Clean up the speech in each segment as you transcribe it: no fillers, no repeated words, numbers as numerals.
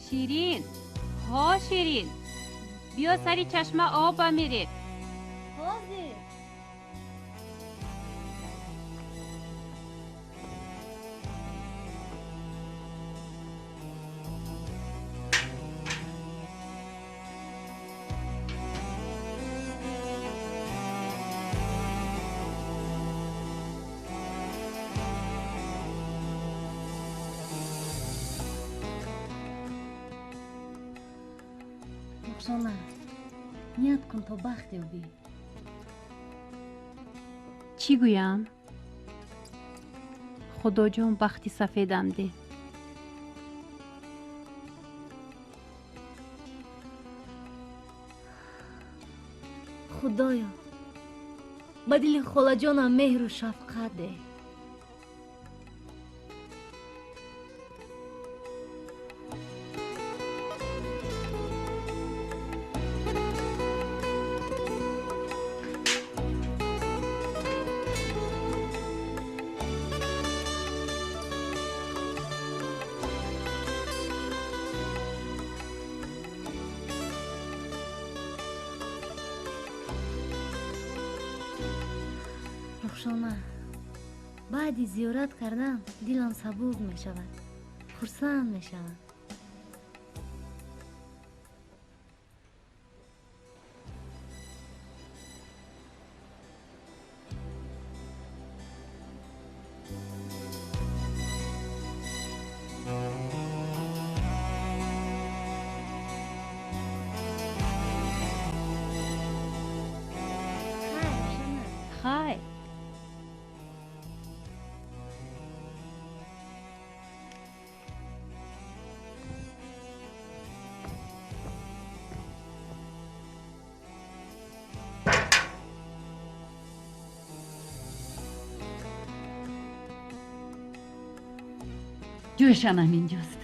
Ширин, ҳо Ширин, биё сари чашма об бамиред. Ҳозир. Рухшона, ният кун то бахт ёбӣ. Чӣ гӯям? Худоҷон, бахти сафедам деҳ. Худоё, ба дили холаҷонам меҳру шафқат деҳ. Рухшона, баъди зиёрат кардан дилам сабук мешавад, хурсанд мешавам. Хайр, Рухшона. Хайр. Ҷӯшан ҳаминҷост.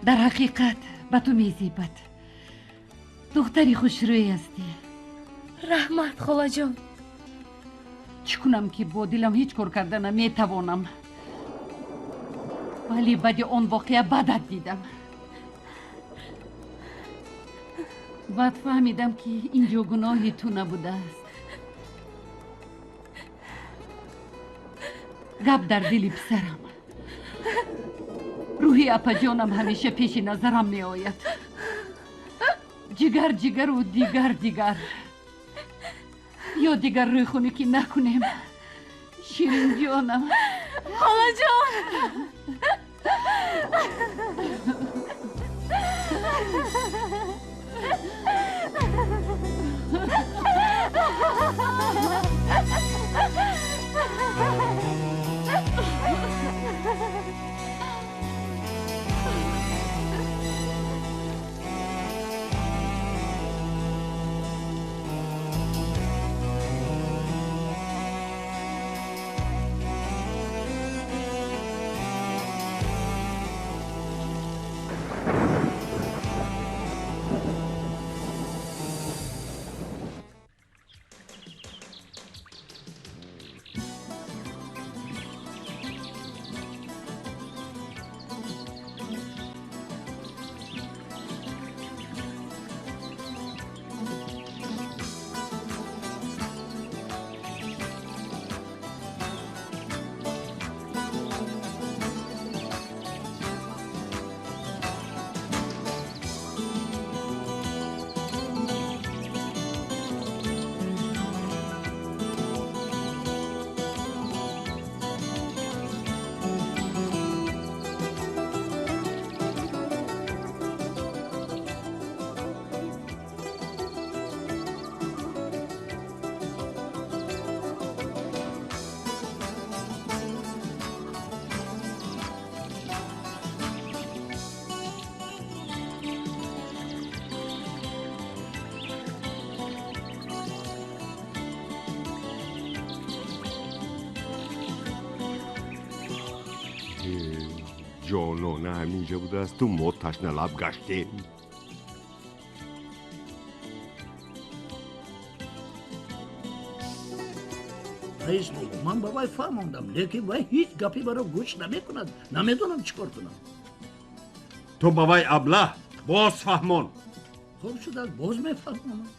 Дар ҳақиқат ба ту мезебад. Духтари хушрӯй ҳастӣ. Раҳмат, холаҷон. Чӣ кунам, ки бо дилам ҳеҷ кор карда наметавонам, вале баъди он воқеа бадат дидам. Баъд фаҳмидам, ки инҷо гуноҳи ту набудааст. Гап дар дили писарам. Рӯҳи апаҷонам ҳамеша пеши назарам меояд. Ҷигар, ҷигару дигар, дигар. Ё дигар рӯйхунӣ ки накунем, Ширинҷонам. Холаҷон. Ҷонона ҳаминҷа будаасту мо ташналаб гаштем. Раис боло, ман ба вай фаҳмондам, лекин вай ҳеҷ гапе маро гӯш намекунад. Намедонам чӣ кор кунам. Ту ба вай аблаҳ боз фаҳмон. Хуб шудааст, боз мефаҳмонам.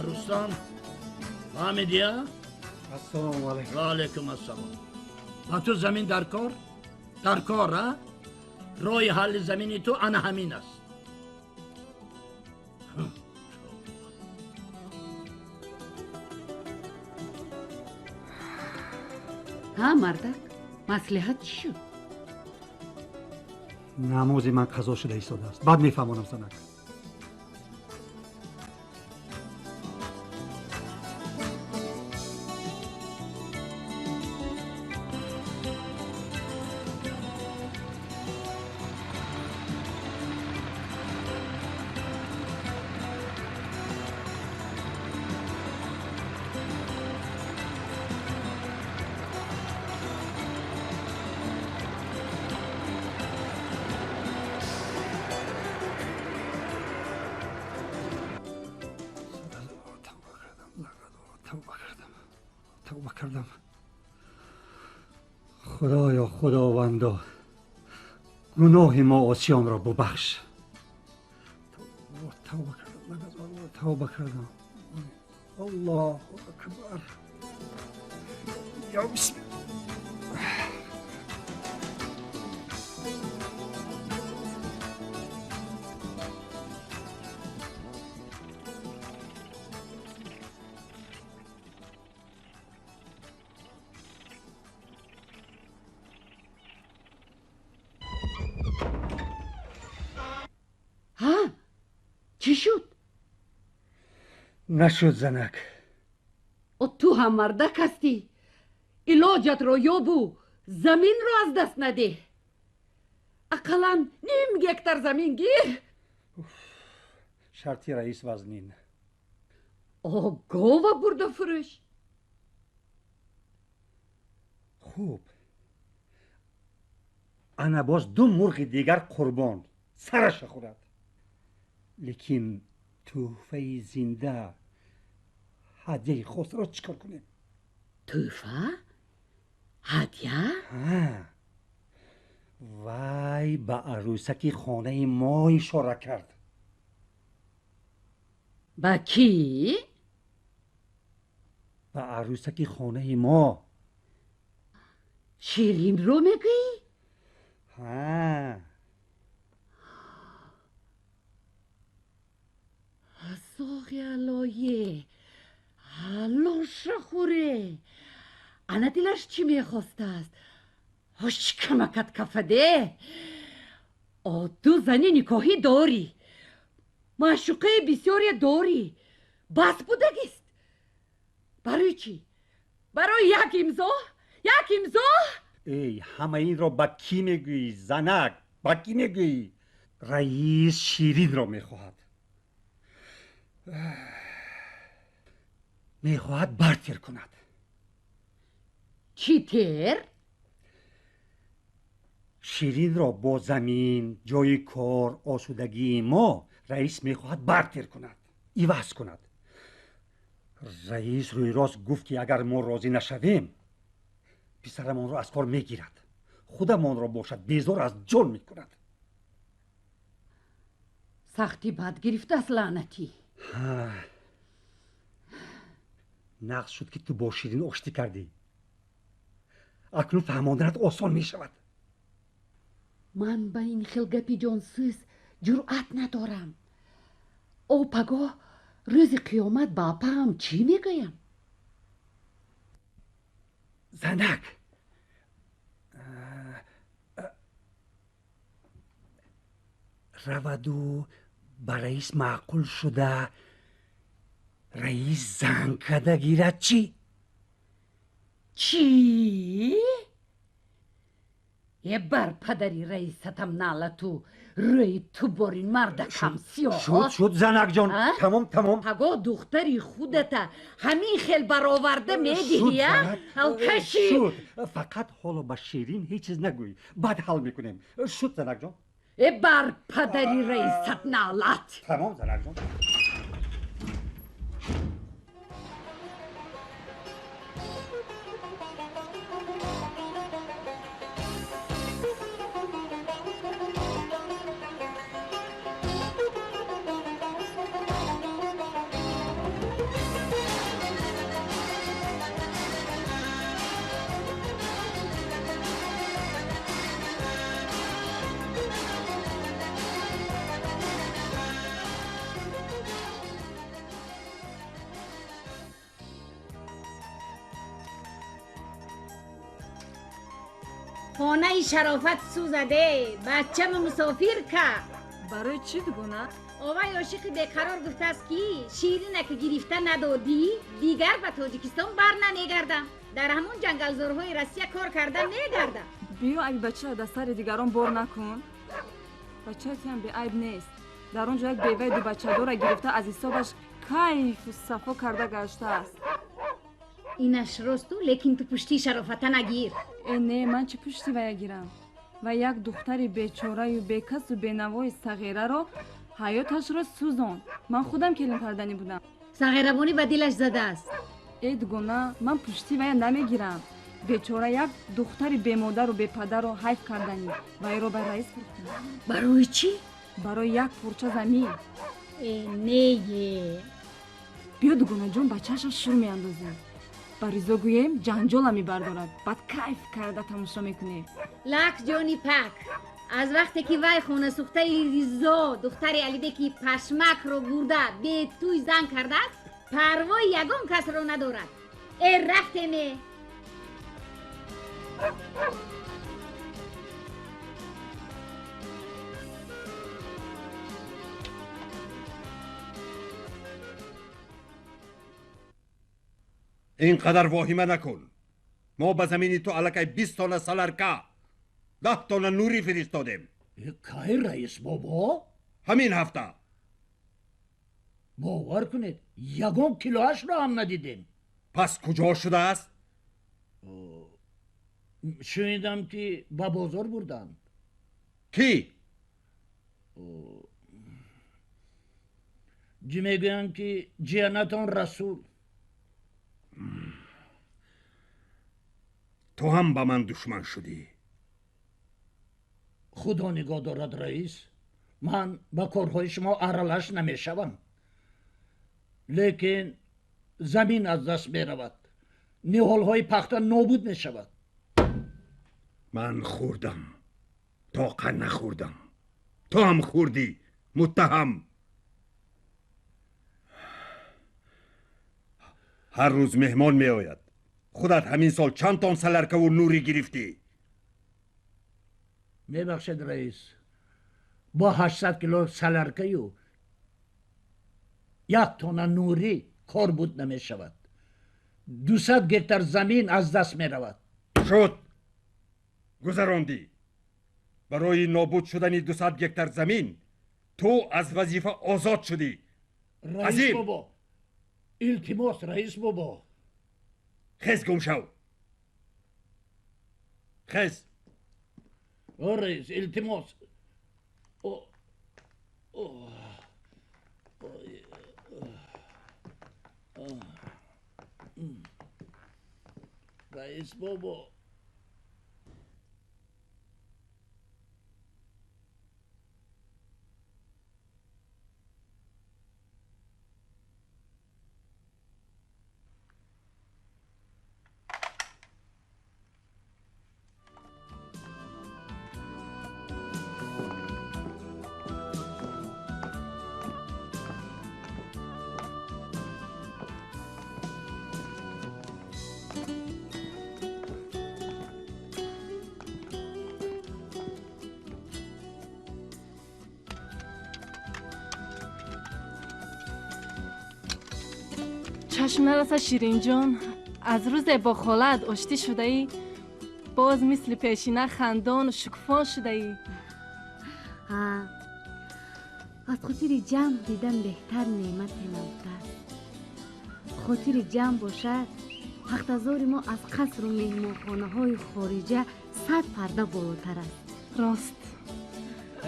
Рустам, фаҳмидия? Ассалому алайкум. Ва алайкум ассалом. Ба ту замин дар кор? Дар кор, а? Роҳи ҳалли замини ту ана ҳамин аст. Ҳа, мардак, маслиҳат чӣ шуд? Намози ман қазо шуда истодааст, баъд мефаҳмонам, занак. Тавба кардам. Худоё, худовандо, гуноҳи мо осиёнро бубахш. Тавба кардам, тавба кардам. Аллоҳу акбар. Ё бисмилла. Ҳа, чӣ шуд? Нашуд, занак. О, ту ҳам мардак ҳастӣ, илоҷатро ёбу заминро аз даст надеҳ. Ақаллан ним гектар замин гир. Шарти раис вазнин. О, гова бурда фурӯш. Хуб, ана боз ду мурғи дигар қурбон, сараша хӯрад. Лекин тӯҳфаи зинда, ҳадяи хосро чӣ кор кунем? Тӯҳфа? Ҳадя? Вай ба арӯсаки хонаи мо ишора кард. Ба кӣ? Ба арӯсаки хонаи мо. Ширинро мегӯӣ? Ҳа. Соғи аллое, аллоша хӯре, ана дилаш чӣ мехостааст? Ҳошкамакат кафаде. О, ту зани никоҳӣ дорӣ, маъшуқаи бисёре дорӣ, бас будагист. Барои чӣ? Барои як имзо? Як имзо? Эй, ҳама инро ба кӣ мегӯӣ, занак, ба кӣ мегӯӣ? Раис Ширинро мехоҳад, мехоҳад бартер кунад. Чӣ тер? Ширинро бо замин, ҷои кор, осудагии мо раис мехоҳад бартер кунад, иваз кунад. Раис рӯйрост гуфт, ки агар мо розӣ нашавем, писарамонро аз кор мегирад, худамонро бошад безор аз ҷон мекунад. Сахтӣ бад гирифтааст, лаънатӣ. Нағз шуд, ки ту бо Ширин оштӣ кардӣ. Акнун фаҳмонданат осон мешавад. Ман ба ин хел гапи ҷонсӯз ҷуръат надорам. О, пагоҳ рӯзи қиёмат ба апаам чӣ мегӯям? Занак, раваду ба раис маъқул шуда, раис занг карда гирад, чӣ? Чӣ? Е бар падари раисатам налату, рӯи ту борин мардакам сиёҳ. Шуд, шуд, занакҷон, тамом, тамом. Паго духтари худата ҳамин хел бароварда медиҳӣ, а? Алкаши. Шуд, фақат ҳоло ба Ширин ҳеҷ чиз нагӯй, баъд ҳал мекунем. Шуд, занакҷон. Е бар падари раисат налат. Тамом, занакҷон. Хонаи шарофат сӯзаде, бачама мусофир кард. Барои чӣ, дугона? Овай ошиқи беқарор гуфтааст, ки Ширина ки гирифта надодӣ, дигар ба Тоҷикистон бар намегардам, дар ҳамон ҷангалзорҳои Россия кор карда мегардам. Биё, айби бачаро дар сари дигарон бор накун. Бачаи туям беайб нест. Дар он ҷо як беваи дубачадора гирифта, аз ҳисобаш кайфу сафо карда гаштааст. Инаш росту, лекин ту пушти шарофата нагир. Э, не, ман чӣ пушти вая гирам? Ва як духтари бечораю бекасу бенавои сағираро ҳаёташро сӯзонд. Ман худам келин карданӣ будам. Сағирабонӣ ба дилаш задааст. Э, дугона, ман пушти вая намегирам. Бечора як духтари бемодару бепадарро ҳайф карданӣ. Вайро ба раис фурӯхтам. Барои чӣ? Барои як порча замин. Э, нее. Биё, дугонаҷон, бачаашро шур меандозем, ба Ризо гӯем, ҷанҷола мебардорад, баъд кайф карда тамошо мекунем. Лак ҷони пак, аз вақте ки вай хонасӯхтаи Ризо духтари Алибеки пашмакро бурда бетӯй зан кардааст, парвои ягон касро надорад. Э, рафтеме. Ин қадар воҳима накун. Мо ба замини ту аллакай 20 тонна саларка, 10 тонна нурӣ фиристодем. Кай, раис бобо? Ҳамин ҳафта. Бовар кунед, ягон килоашро ҳам надидем. Пас куҷо шудааст? Шунидам, ки ба бозор бурданд. Кӣ? Ҷи мегӯянд, ки ҷиянатон Расул. Ту ҳам ба ман душман шудӣ. Худо нигоҳ дорад, раис, ман ба корҳои шумо аралаш намешавам, лекин замин аз даст меравад, ниҳолҳои пахта нобуд мешавад. Ман хӯрдам, тоқа нахӯрдам. Ту ҳам хӯрдӣ, муттаҳам. Ҳар рӯз меҳмон меояд. Худат ҳамин сол чанд тон саларкаву нурӣ гирифтӣ? Мебахшед, раис, бо 800 кило саларкаю як тонна нурӣ кор буд намешавад. 200 гектар замин аз даст меравад. Шуд, гузарондӣ. Барои нобуд шудани 200 гектар замин ту аз вазифа озод шудӣ. Раис бобо, илтимос, раис бобо. Хез, гум шав, хез. О, раис, илтимос. О, о, ой, о, м. Раис бобо. Чашм нараса, Ширинҷон, аз рӯзе бо холаат оштӣ шудаӣ, Боз мисли пешина хандону шукуфон шудаӣ. Ҳа, аз хотири ҷамъ дидан беҳтар неъмате набудааст. Хотири ҷамъ бошад, пахтазори мо аз қасру меҳмонхонаҳои хориҷа 100 парда болотар аст. Рост.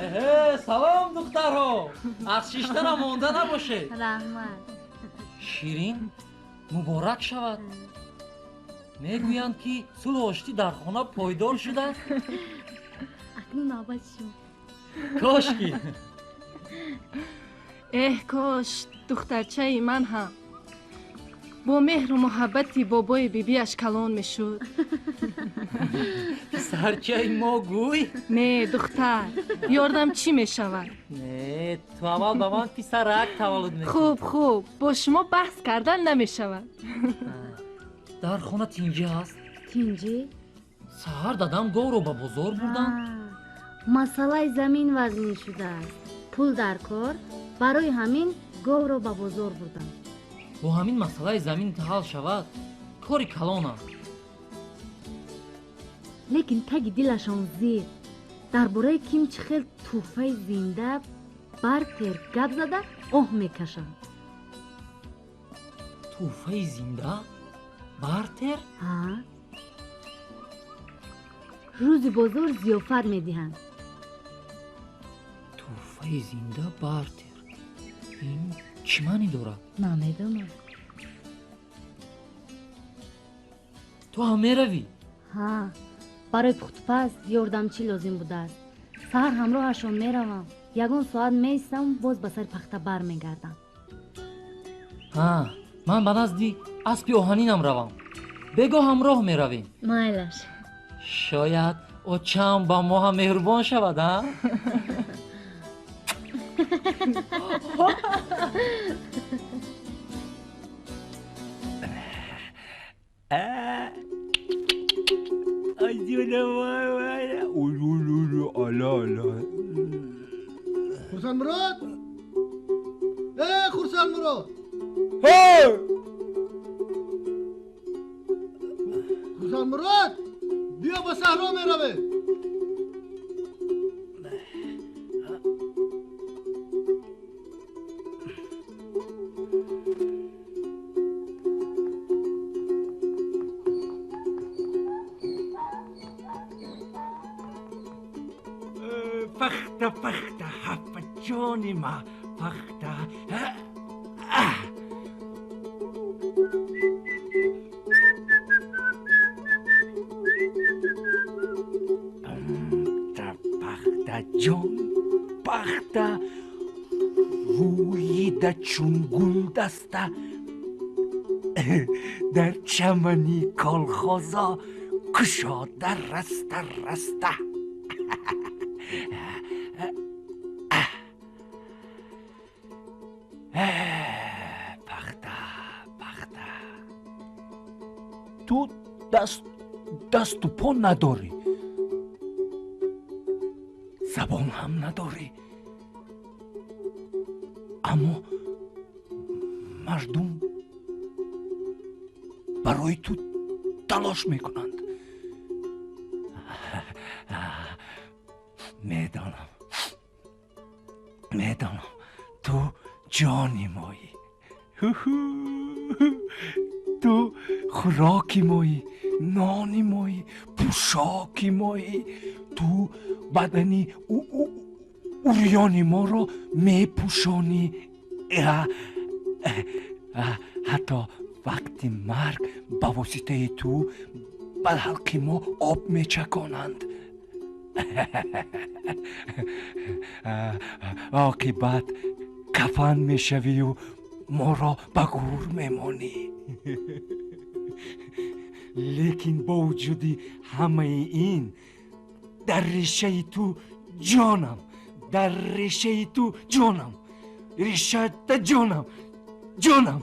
Эҳе, салом, духтарҳо! Аз шиштанам монда набошед. Раҳмат. Ширин, муборак шавад. Мегӯянд, ки сулҳу оштӣ дар хона пойдор шудааст. Акнун навбати шумо. Кошки. Эҳ, кош духтарчаи ман ҳам бо меҳру муҳаббати бобои бибиаш калон мешуд. Писарчаи мо гӯй? Не, духтар. Ёрдам чӣ мешавад? Не, ту аввал ба ман писарак таваллуд мекунӣ. Хуб, хуб, бо шумо баҳс кардан намешавад. Дар хона тинҷӣ ҳаст? Тинҷӣ? Саҳар дадам говро ба бозор бурданд. Масъалаи замин вазнин шудааст. Пул дар кор, барои ҳамин говро ба бозор бурданд. Бо ҳамин масъалаи замин ҳал шавад, кори калон аст. Лекин таги дилашон зир дар бораи ким чӣ хел тӯҳфаи зинда бартер гап зада оҳ мекашанд. Тӯҳфаи зинда бартер? Ҳа, рӯзи бозор зиёфат медиҳанд. Тӯҳфаи зинда бартер, ин чӣ маънӣ дорад? Намедонам. Ту ҳам меравӣ? Ҳа, барои пухтупаз ёрдамчӣ лозим будааст. Саҳар ҳамроҳашон меравам, ягон соат меистам, боз ба сари пахта бармегардам. Ҳа, ман ба назди аспи оҳанинам равам. Бегоҳ ҳамроҳ меравем. Майлаш. Шояд очам ба мо ҳам меҳрубон шавад, а? Хурсандмурод! Э, Хурсандмурод! Хурсандмурод! Биё, ба саҳро меравем. Пахта, пахта, ҳапа ҷони ма, пахта. Пахта ҷон, пахта, рӯида чун гулдаста, дар чамани колхозо кушода раста раста. Пахта, пахта, ту дасту по надорӣ, забон ҳам надорӣ, аммо мардум барои ту талош мекунанд. Медонам, медонам, ту ҷони моӣ, ту хӯроки моӣ, нони моӣ, пӯшоки моӣ. Ту бадани урёни моро мепӯшонӣ. Ҳатто вақти марг ба воситаи ту ба ҳалқи мо об мечаконанд. Оқибат кафан мешавию моро ба гур мемонӣ. Лекин бо вуҷуди ҳамаи ин дар решаи ту ҷонам, дар решаи ту ҷонам, решата ҷонам, ҷонам.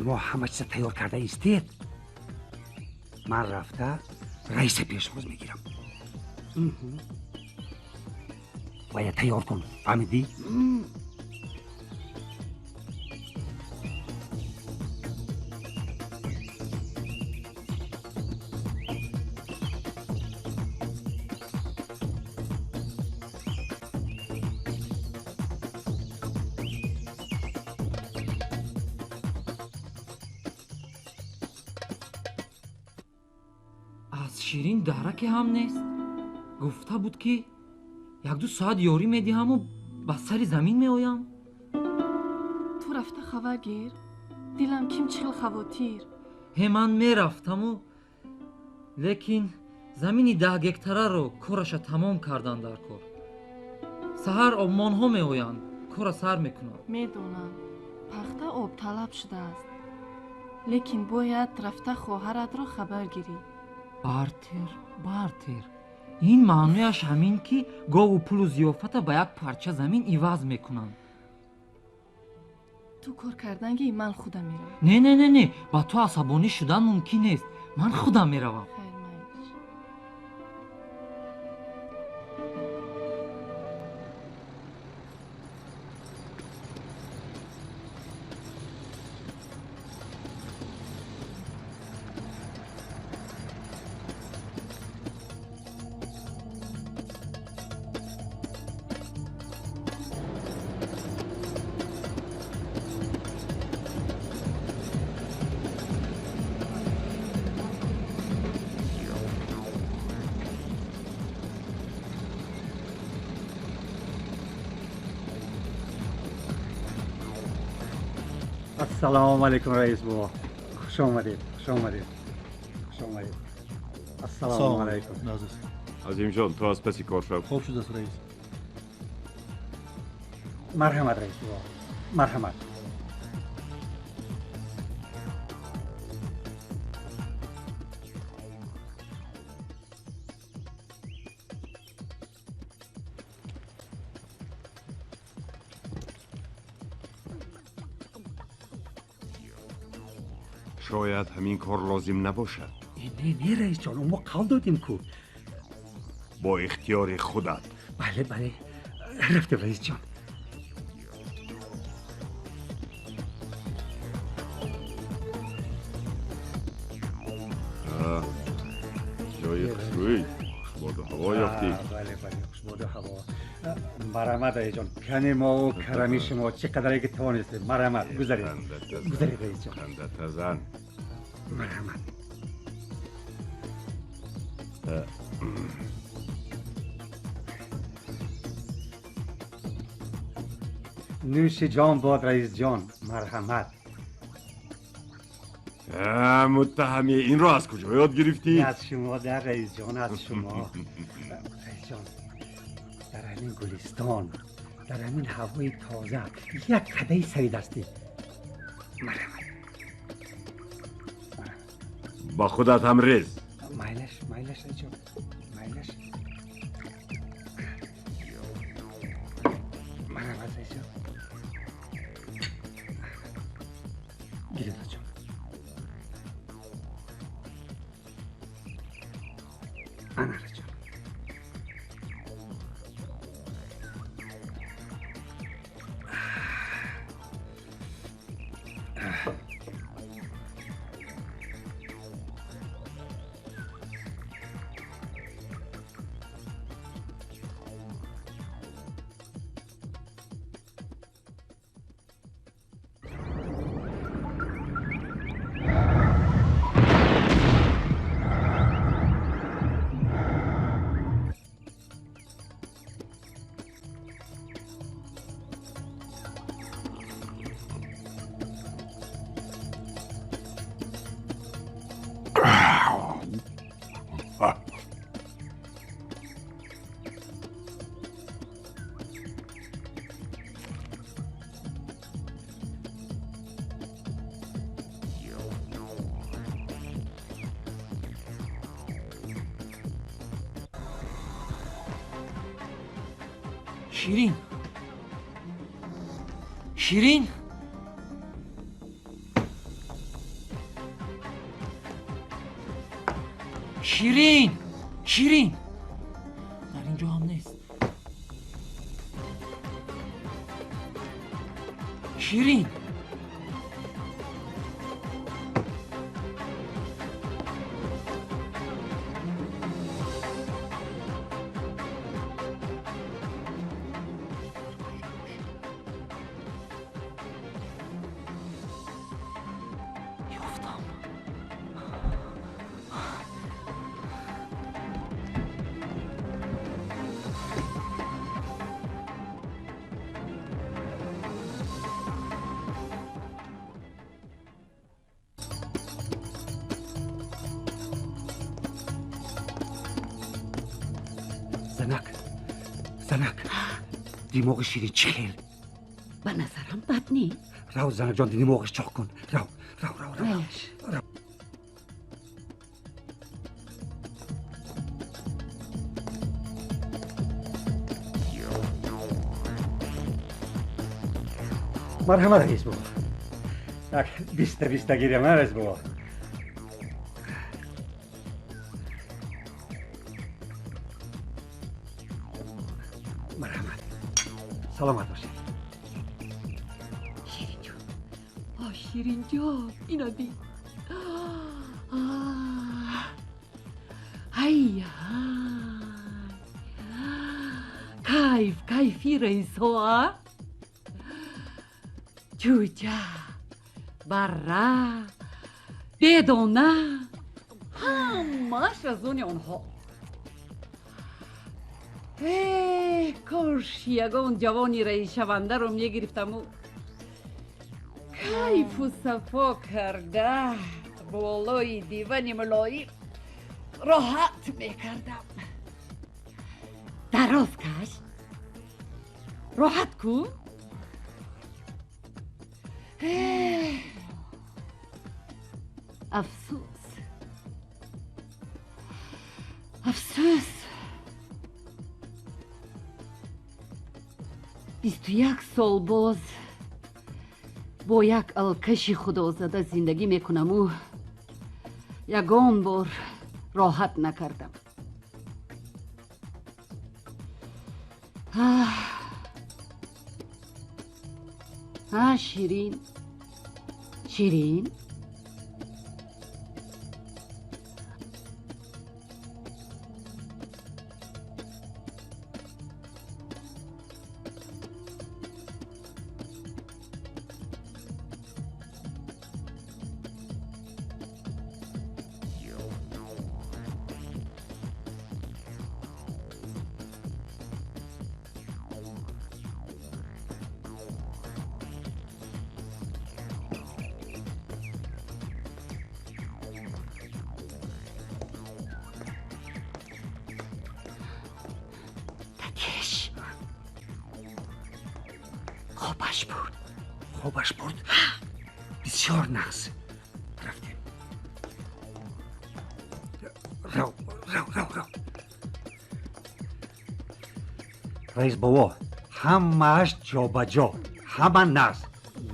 Шумо ҳама чиза тайёр карда истед, ман рафта раиса пешвоз мегирам. Вая тайёр кун, фаҳмидӣ? Аз Ширин дараке ҳам нест. Гуфта буд, ки якду соат ёрӣ медиҳаму ба сари замин меоям. Ту рафта хабар гир, дилам ким чӣ хел хавотир. Ҳе, ман мерафтаму, лекин замини 10 гектараро кораша тамом кардан дар кор. Саҳар обмонҳо меоянд, кора сар мекунанд. Медонам, пахта обталаб шудааст, лекин бояд рафта хоҳаратро хабар гирӣ. Бартер, бартер, ин маънояш ҳамин, ки гову пулу зиёфата ба як парча замин иваз мекунанд. Ту кор карданги, ман худам меравам. Не, не, не, не, ба ту асабонӣ шудан мумкин нест, ман худам меравам. Хайр, майлиш. Ассалому алайкум, раис бобо, хуш омадед, хуш омадед, хуш омадед. Ассалому алайкум. Азимҷон, ту аз паси кор шав. Хоб шудааст, раис. Марҳамат, раис бобо, марҳамат. Шояд ҳамин кор лозим набошад. Не, не, раисҷон, мо қавл додем ку. Бо ихтиёри худат. Бале, бале, рафтем, раисҷон. Ҷои хушрӯй, хушбоду ҳаво ёфтӣ. Бале, бале, хушбоду ҳаво. Марҳамат, раисҷон, кани мову карами шумо чӣ қадаре ки тавонистем. Марҳамат, гузаред, гузаред, раисҷон. Хандатазан. Марҳамат. Нӯши ҷон бод, раисҷон, марҳамат. Муттаҳамӣ, инро аз куҷо ёд гирифтӣ? Аз шумо, дар раисҷон, аз шумо. Раисҷон, дар ҳамин гулистон, дар ҳамин ҳавои тоза як қадаи сари дастӣ. Марҳамат. Ба худат ҳам рез. Майлаш, майлаш, раисҷон, майлаш. Марҳамат, раисҷон. Гиред, раисҷон. Ана, раисҷон. Ширин, Ширин. Ширин, Ширин, дар ин ҷо ҳам нест. Ширин, ёфтам. Занак, занак, димоғи Ширин чӣ хел? Ба назарам бад нест. Рав, занакҷон, димоғиш чоқ кун. Рав, рав, рав, рав. Майлаш. Рав. Марҳамат, раис бобо. Як биста биста гирем, а, раис бобо. Марҳамат, саломат бошед. Ширинҷон, о Ширинҷон, ина бин. Ай, кайф, кайфи раисҳо, а? Чӯҷа, барра, бедона, ҳамааш аз они онҳо. Э, кош ягон ҷавони раисшавандаро мегирифтаму кайфу сафо карда болои дивани мулоим роҳат мекардам. Дароз каш, роҳат кун. Афсӯс, афсӯс, 21 сол боз бо як алкаши худозада зиндагӣ мекунаму ягон бор роҳат накардам. А, Ширин, Ширин. Такеш. Хобаш бурд. Хобаш бурд? Бисёр нағз. Рафтем. Рав, рав, рав, рав. Раис бобо, ҳамааш ҷобаҷо, ҳама нағз.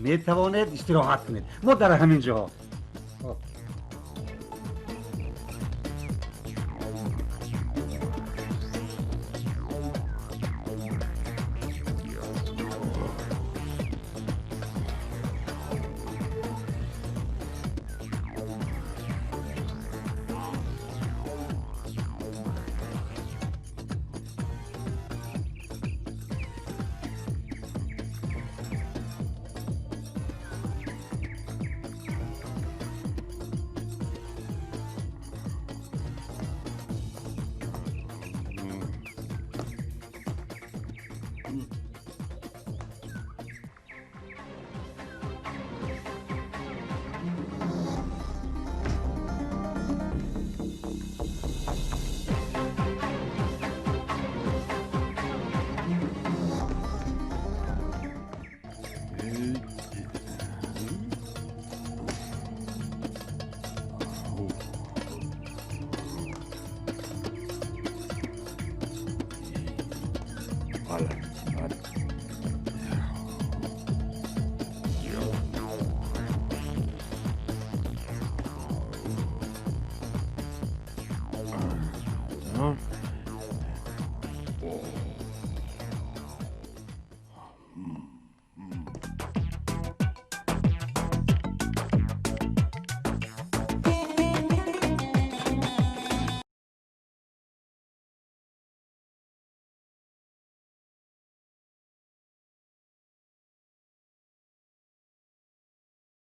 Метавонед истироҳат кунед. Мо дар ҳамин ҷо. Ҳа?